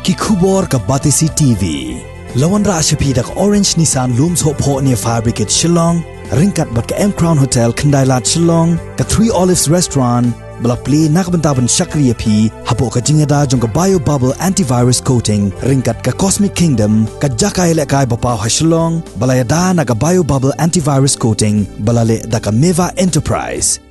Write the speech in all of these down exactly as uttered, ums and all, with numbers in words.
Ki khubor ka Batesi T V. La wanrah sha phi da ka Orange Nissan Lum Sohphoh near Fire Brigade Shillong, ryngkat bad ka M Crown Hotel Khyndai Lad Shillong, ka Three Olives Restaurant, ba la plie na ka bynta ban shakri ïa phi hapoh ka jingïada jong ka Bio Bubble Antivirus Coating, ryngkat ka Cosmic Kingdom, ka jaka ïalehkai ba paw ha Shillong, ba la ïada na ka Bio Bubble Antivirus Coating, ba la leh da ka Meva Enterprise.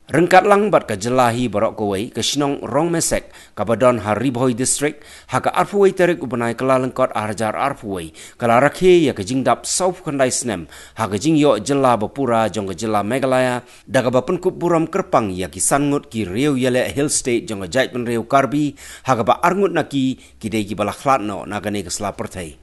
Ryngkat lang bad ka jylla hi baroh kawei, ka shnong Rongmesek, kaba don ha Ri Bhoi District, ha ka arphew wei tarik u bnai Kyllalyngkot arhajar arphew wei, ka la rakhe ïa ka jingdap sawphew khyndai snem ha ka jingïoh jylla bapura jong ka jylla Meghalaya, da kaba pynkup burom kyrpang ïa ki san ngut ki riew ïaleh Hill State jong ka jaitbynriew Karbi, ha kaba ar ngut na ki ki dei kiba la khlad noh na kane ka sla pyrthei.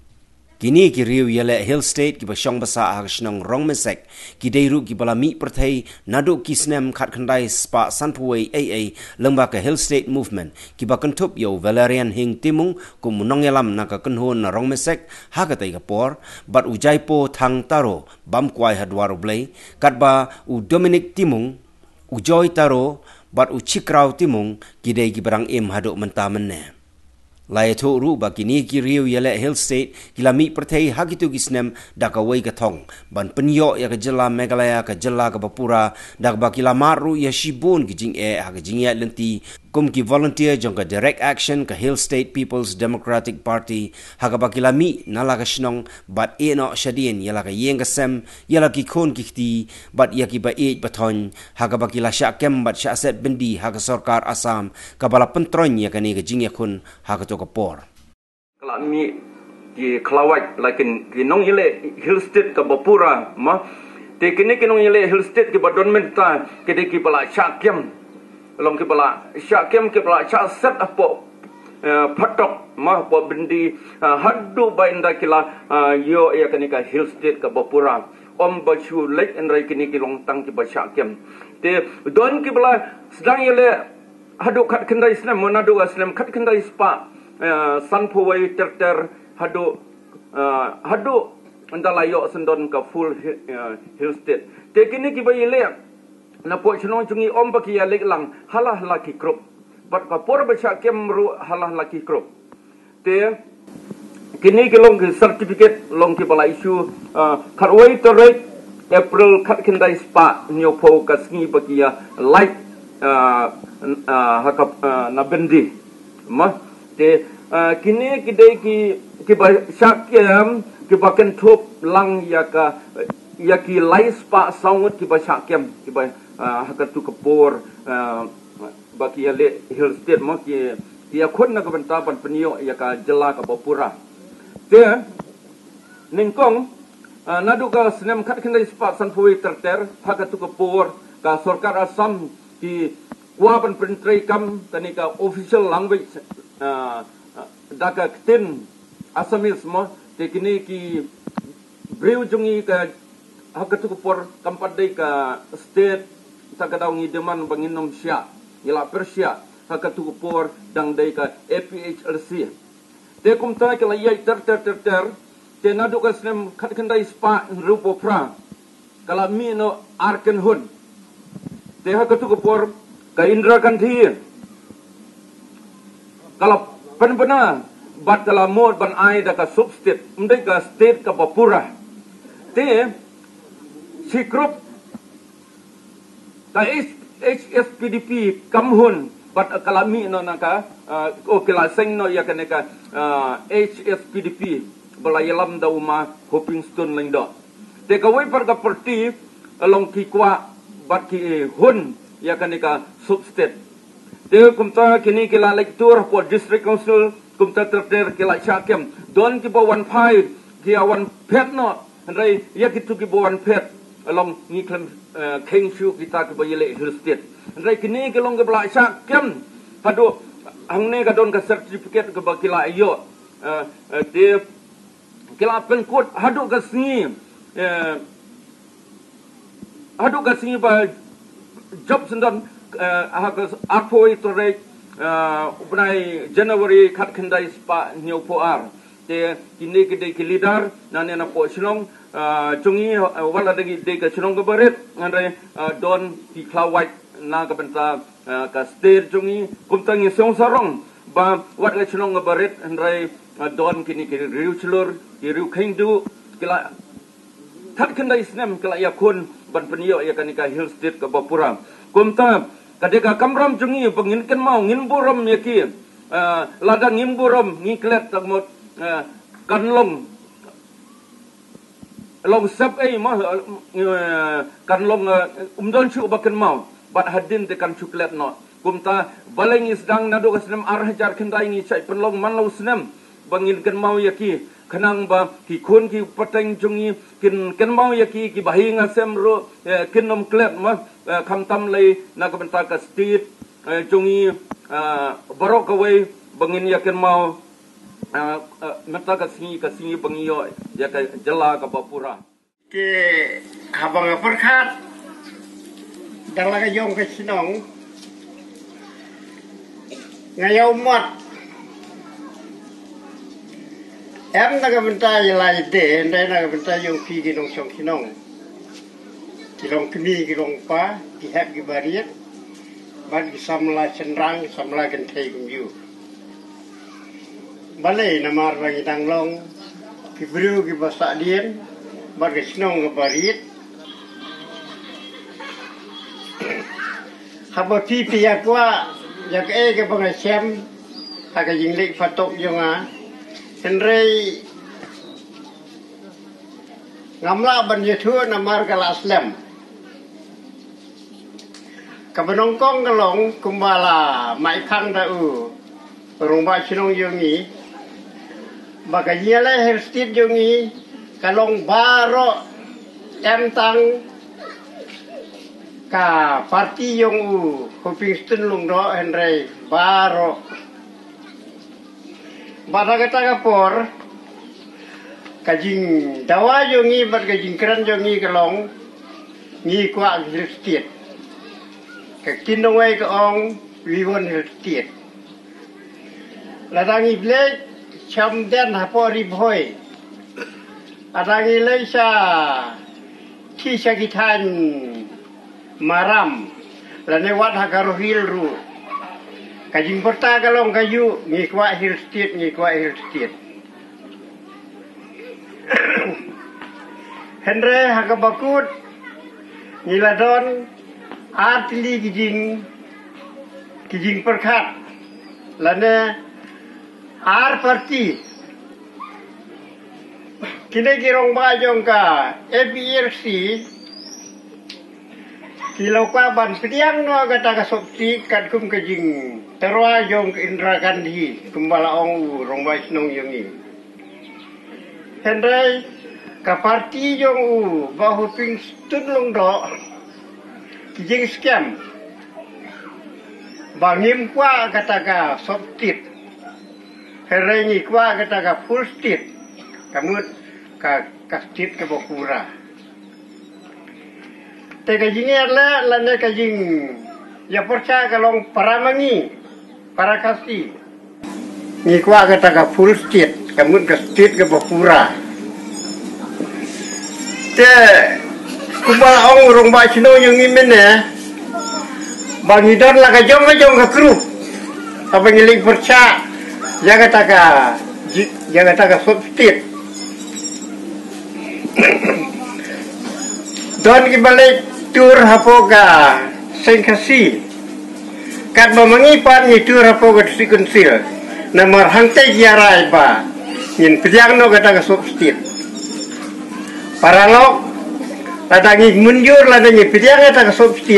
Kine ki riew ïaleh Hill State kiba shong basa ha ka shnong Rongmesek, ki dei ruh kiba la mih pyrthei naduh ki snem khatkhyndai spah sanphew wei ei ei, lyngba ka Hill State Movement, kiba kynthup ïa u Valerian Hing Timung kum u nongïalam na ka kynhun na Rongmesek ha katei ka por, bad u Jaipo Thang Taro, bam kwai ha dwar U Blei, katba u Dominic Timung, u Joy Taro, bad u Chikraw Timung, ki dei kiba dang im haduh mynta mynne. La ïathuh ruh ba kine ki riew ïaleh Hill State ki la mih pyrthei ha kito ki snem da kawei ka thong, ban pynïoh ïa ka jylla Meghalaya ka jylla kaba pura, da kaba ki la mad ruh ïa shibun ki jingeh ha ka jingïaid lynti kum ki volunteer jong ka Direct Action, ka Hill State People's Democratic Party, ha kaba ki la mih na la ka shnong bad ïeh noh shadien ïa la ka ïing ka sem, ïa la ki khun ki kti, bad ïa kiba ïeit ba thoiñ, ha kaba ki la shah kem bad shah set byndi ha ka sorkar Assam, kaba la pyntroiñ ïa kane ka jingïakhun ha kato ka por. Ka la mih ki khlawait la kin ki nongïaleh Hill State kaba pura, ma. Te kine ki nongïaleh Hill State kiba don mynta, ki dei kiba la shah kem. Long kiba la shah kem, kiba la shah set hapoh, eh, phatok, ma, hapoh byndi, eh, haduh ba ynda ki la, eh, ïoh ïa kane ka Hill State kaba pura. Ym ba shu leit, hynrei kine ki long tang kiba shah kem. Te don kiba la sdang ïaleh haduh khatkhyndai snem, naduh ka snem khatkhyndai spah, eh, sanphew wei ter ter haduh, eh, haduh ynda la ïoh syndon ka full hi-, eh, Hill State. Te kine kiba ïaleh napoh shnong jong ngi ym ba ki ïaleh lang, ha la ha la ki group. Bad ka por ba shah kem ruh ha la ha la ki group. Te kine ki long ki certificate long kiba la issue, ah, khatwei tarik April khatkhyndai spah hynñiewphew, ka sngi ba ki ïa lait, ah, n-, ah, ha ka, ah, na byndi. Ma, te, ah, kine ki dei ki, kiba shah kem, kiba kynthup lang ïa ka, ïa ki lai spah saw ngut kiba shah kem, kiba, ah, ha kato ka por, ah, ba ki ïaleh Hill State, ma, ki, ki ïakhun na ka bynta ban pynïoh ïa ka jylla kaba pura. Te nyngkong, ah, naduh ka snem khatkhyndai spah sanphew wei ter ter, ha kato ka por ka sorkar Assam ki kwah ban pyntreikam kane ka official language, ah, ah, da ka ktien Assamese, ma. Te kine ki briew jong ngi ka, ha kato ka por kam pat dei ka state, ta ka daw ngi demand ba ngin ym shah, ngi la pyrshah, ha kato ka por dang dei ka A P H L C. Te kumta ki la ïaid ter ter ter ter, te naduh ka snem khatkhyndai spah hynriewphew phra, ka la mih noh ar kynhun. Te ha kato ka por ka Indira Gandhi ka la pynbna bad ka la mut ban ai da ka sub state, ym dei ka state kaba pura. Te shi group ka H-, H S P D P kam hun bad ka la mih noh na ka, ah, oh, ki la seng noh ïa kane ka, ah, H S P D P ba la ïalam da u ma Hoping Stone Lyngdoh. Te kawei pat ka party, eh, long ki kwah bad ki hun ïa kane ka sub state. Te kumta kine ki la leit tur hapoh District Council, kumta ter ter ki la shah kem. Don kiba wan phai, ki ïa wan phet noh, hynrei ïa kito kiba wan phet, long ngi khlem, eh, kheiñ shuh kita kiba ïaleh Hill State. Hynrei kine ki long kiba la shah kem. Haduh hangne ka don ka certificate kaba ki la ïoh. Eh, eh, te ki la pynkut haduh ka sngi, eh, haduh ka sngi ba jop syndon, eh, ha ka arphew tarik, eh, u bnai January khatkhyndai spah hynñiewphew ar. Te kine ki dei ki leader na ne napoh shnong, eh, jong ngi, eh, wat la dei, dei ka shnong kaba rit, hynrei, eh, don ki khlawait na ka bynta, eh, ka state jong ngi, kumta ngi sngewsarong Ba wat ka chnong nga barit hynrei, ah, don kini ki riewshlur, ki riewkheiñduh, ki la khat khyndai snem ki la ïakhun ban pynïoh ïa kani ka Hill State kaba pura. Kumta ka dei ka kamram jong ngi ba ngin kynmaw, ngin burom ïa ki. Ah, lada ngim burom, ngi klet, tang mut, ah, kan long long sep ei mo, eh, kan long, eh, um don shuh ba kynmaw, bad hadien te kan shu klet noh. Kumta balei ngi sdang naduh ka snem ar hajar khyndai, ngi shait pynlong man la u snem ba ngin kynmaw ïa ki, khnang ba ki khun ki pateng jong ngi kin kynmaw ïa ki, kiba hi nga sem ruh, eh, kin ym klet mo, eh, khamtam lei na ka bynta ka state, eh, jong ngi, eh, baroh kawei ba ngin ïa kynmaw, eh, eh, mynta ka sngi, ka sngi ba ngi ïoh ïa ka jylla kaba pura. Te haba nga pyrkhat da la ka jong ka shnong, nga ïa u mot. Em na ka bynta ïa la ïa de, hynrei na ka bynta jong phi ki nongshong shnong, ki long kmie, ki long kpa, ki hep, ki barit, bad ki samla shynrang, ki samla kynthei kumjuh. Balei? Namar ba ngi dang long ki briew kiba sahdien bad ka shnong kaba rit. Haba phi phi ïa kwah ïa kaei kaba nga shem ha ka jingleit phatok jong nga, hynrei ngam lah ban ïathuh namar ka la slem. Kaba nyngkong ka long kumba la mai phang da u rangbah shnong jong ngi, ba ka jingïaleh Hill State jong ngi ka long baroh, em tang ka party jong u Hoping Stone Lyngdoh, hynrei baroh. Bad ha kata ka por, ka jingdawa jong ngi bad ka jingkren jong ngi ka long, ngi kwah ka Hill State. Ka ktien nongwei ka ong, "We want Hill State." Lada ngi leit sham den hapoh Ri Bhoi, lada ngi leit sha, ki sha ki thaiñ Maram, lane wat ha Garo Hills ruh, ka jingpyrta ka long kajuh, "Ngi kwah Hill State, ngi kwah Hill State." Hynrei ha kaba kut ngi la don ar tylli ki jing, ki jingpyrkhat, lane ar party. Kine ki rangbah jong ka A P H L C ki la kwah ban pdiang noh kata ka sopti katkum ka jingtyrwa jong ka Indira Gandhi, kumba la ong u rangbah shnong jong ngi. Hynrei ka party jong u Bah Hoping Stone Lyngdoh ki jingskhem ba ngim kwah kata ka sopti. Hynrei ngi kwah kata ka full state, ka mut ka, ka state kaba pura. Te ka jingïaleh lane ka jingïapyrshah ka long para ma ngi, para Khasi. Ngi kwah kata ka full state, ka mut ka state kaba pura. Te kumba la ong u rangbah shnong jong ngi mynne, ba ngi don la ka jong ka jong ka group, haba ngi leit pyrshah ïa kata ka, ïa kata ka sopti. Don kiba leit tur hapoh ka seng Khasi. Katba ma ngi pat ngi tur hapoh ka District Council. Namar hangta ki ïa rai ba ngin pdiang noh kata ka sopti. Paralok, lada ngi mynjur, lada ngi pdiang kata ka sopti,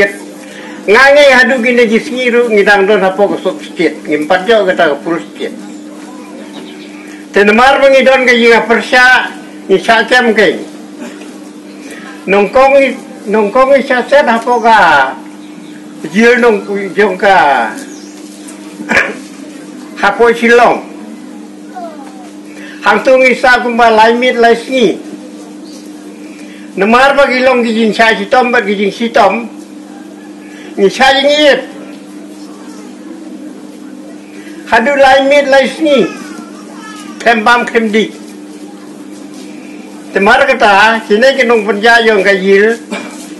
nga ngeit haduh kine ki sngi ruh ngi dang don hapoh ka sopti, ngim pat ïoh kata ka full state. Te namar ba ngi don ka jingïapyrshah, ngi shah kem keiñ. Nyngkong ngi, nyngkong ngi shah set hapoh ka jail nong jong ka hapoh Shillong. Hangto ngi sah kumba lai miet lai sngi. Namar ba ki long ki jingshah shitom bad ki jingshitom, ngi shah jingit haduh lai miet lai sngi, khlem bam khlem dih. Te namar kata kine ki nongpynïaid jong ka jail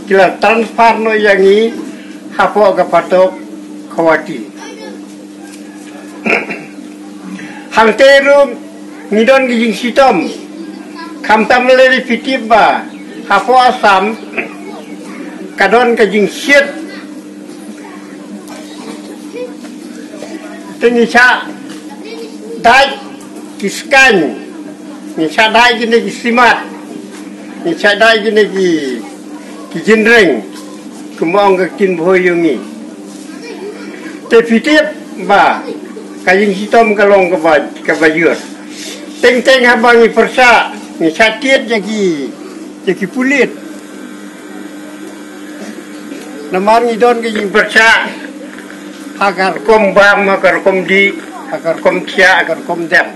ki la transfer noh ïa ngi hapoh ka phatok Guwahati. Hangta ruh ngi don ka jingshitom. Khamtam lei phi tip ba hapoh Assam ka don ka jingshit. Te ngi shah dait ki skaiñ, ngi shah dait kine ki simat, ngi shah dait kine ki ki jingreng, kumba ong ka ktien Bhoi ïa ngi. Te phi tip ba ka jingshitom ka long kaba, kaba ïur. Teng teng haba ngi pyrshah, ngi shah tied ïa ki, ïa ki pulit. Namar ngi don ka jingpyrshah ha ka rukom bam, ha ka rukom dih, ha ka rukom thiah, ha ka rukom dem.